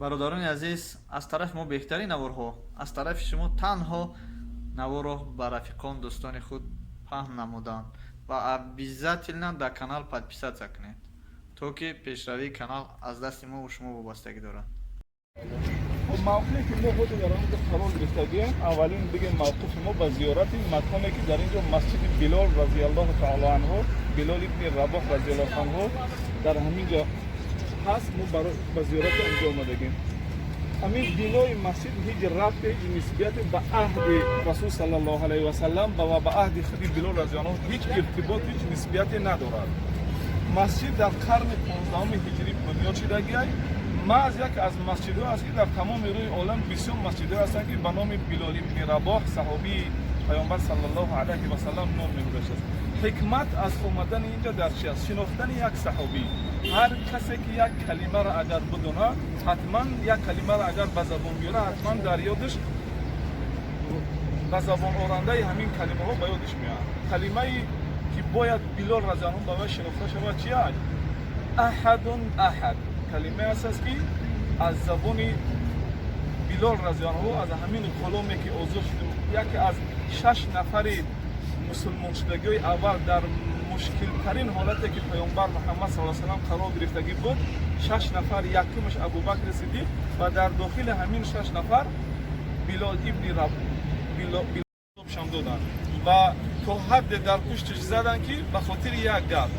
Бародарони азиз, аз тарафи мо беҳтарин наворҳо, аз тарафи шумо танҳо наворро ба рафиқон, дӯстони худ паҳн намудан ва обязательно дар канал подписаться кунед, то ки пешравии канал аз дасти мо шумо вобастагӣ дорад. Хуб, мавқее ки мо ҳозир дар онҷо қарор гирифтагием, аввалин бигем, мавқифи мо ба зиёрати маконе ки дар ин ҷо масҷиди Билол разиаллоҳу таоло анҳу, Билол ибни Рабоҳ разиаллоҳу анҳу дар ҳамин ҷо ҳаст. Мо ба зиёрати онҷо омадагем. Ҳамин бинои масҷид ҳеҷ рабте, ҳеҷ нисбияте ба аҳди Расул саллаллоҳу алайҳи васаллам ва ба аҳди худи Билол разиаллоҳу ҳеҷ иртибот, ҳеҷ нисбияте надорад. Масҷид дар қарни 15-уми ҳиҷрӣ бунёд шудагиай. Маҳз як аз масҷидҳо аст, ки дар тамоми рӯи олам бисёр масҷидҳо ҳастанд, ки ба номи Билол ибни Рабоҳ, саҳобии Паёмбар саллаллоҳу алайҳи васаллам, ном мегузоштааст. Ҳикмат аз омадани инҷа дар чи аст? Шинохтани як саҳобӣ. Ҳар касе ки як калимаро агар бидонад, ҳатман як калимаро агар ба забон биёрад, ҳатман дар ёдаш ба забон орандаи ҳамин калимаҳо ба ёдаш меояд. Калимае ки бояд Билол разиаллоҳу ба вай шинохта шавад чи аст? Аҳадун аҳад калимае аст, ки аз забони Билол разиаллоҳу, аз ҳамин ғуломе ки озод шуд, яке аз шаш нафари мусулмоншудагиҳои аввал, дар мушкилтарин ҳолате ки Паёмбар Муҳаммад саллаллоҳу алайҳи васаллам қарор гирифтагӣ буд, шаш нафар, якумаш Абубакри Сиддиқ, ва дар дохили ҳамин шаш нафар Билол ибни Рабоҳшам доданд ва то ҳадде дар пуштиш заданд, ки ба хотири як гап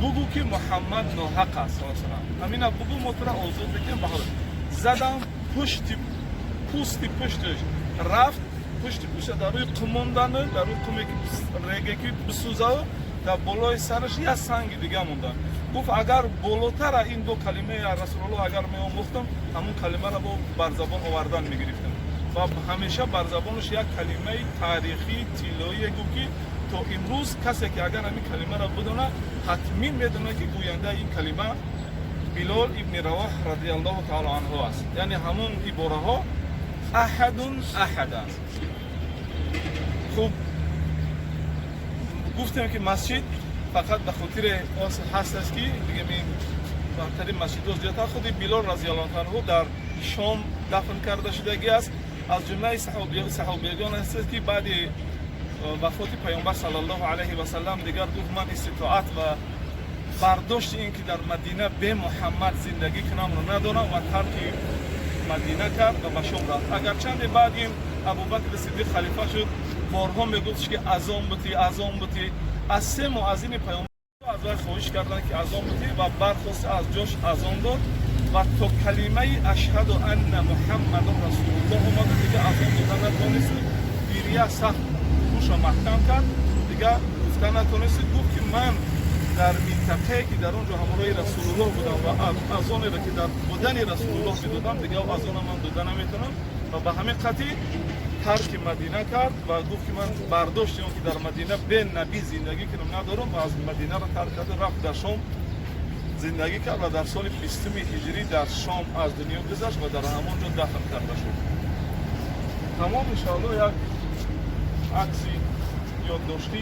бугӯ, ки Муҳаммад ноҳақ аст, салам, ҳамина бугӯ, мо тура озод мекунем. Ба задам, пушти пӯсти пуштиш рафт, пушти пушта дар рӯи қум мондану дар рӯи қуме ки реге ки бисӯзаву дар болои сараш як санги дига монда. Гуфт: агар болотара ин ду калимаи Расулуллоҳ агар меомӯхтам, ҳамун калимаро бо бар забон овардан мегирифтам. Ва ҳамеша бар забонаш як калимаи таърихии тиллоие гуфт, ки то имрӯз касе ки агар ҳамин калимаро бидонад, ҳатмин медонад, ки гӯяндаи ин калима Билол ибни Равоҳ разиаллоҳу таоло анҳу аст. Яъне ҳамун ибораҳо аҳадун аҳад аст. Хуб, гуфтем, ки масҷид фақат ба хотири ҳаст аст, ки бигем, ин бартарин масҷидҳо зиёдтар. Худи Билол разиаллоҳу анҳу дар Шом дафн карда шудагӣ аст. Аз ҷумлаи саҳобиягон аст, ки баъди вафоти Паёмбар саллаллоҳу алайҳи васаллам дигар гуфт: ман иститоат ва бардошти ин ки дар Мадина бе Муҳаммад зиндагӣ кунамро надорам, ва тарки Мадина кард ва ба Шом рафт. Агарчанде баъд ин Абубакри Сиддиқ халифа шуд, борҳо мегуфт, ки азон бутӣ, азон бутӣ. Аз се муаззини паёмбар аз вай хоҳиш карданд, ки азон бутӣ, ва бархоста аз ҷош азон дод ва то калимаи ашҳаду анна Муҳаммадан расулуллоҳ омада, дига азон дода натонисту гирия сахт гӯша маҳкам кард, дига гуфта натонист. Гуфт, ки ман дар минтақае ки дар он ҷо ҳамроҳи Расулуллоҳ будам ва азонеро ки дар будани Расулуллоҳ медодам, дига азона ман дода наметавонам. Ва ба ҳамин қатъи тарки Мадина кард ва гуфт, ки ман бардошти он ки дар Мадина бе набӣ зиндагӣ кунам надорам, ва аз Мадинаро тарк карда, рафт, дар Шом зиндагӣ кард ва дар соли 20-уми ҳиҷрӣ дар Шом аз дунё гузашт ва дар ҳамон ҷо дафн карда шуд. Тамом, иншоалло, як акси ёддоштӣ.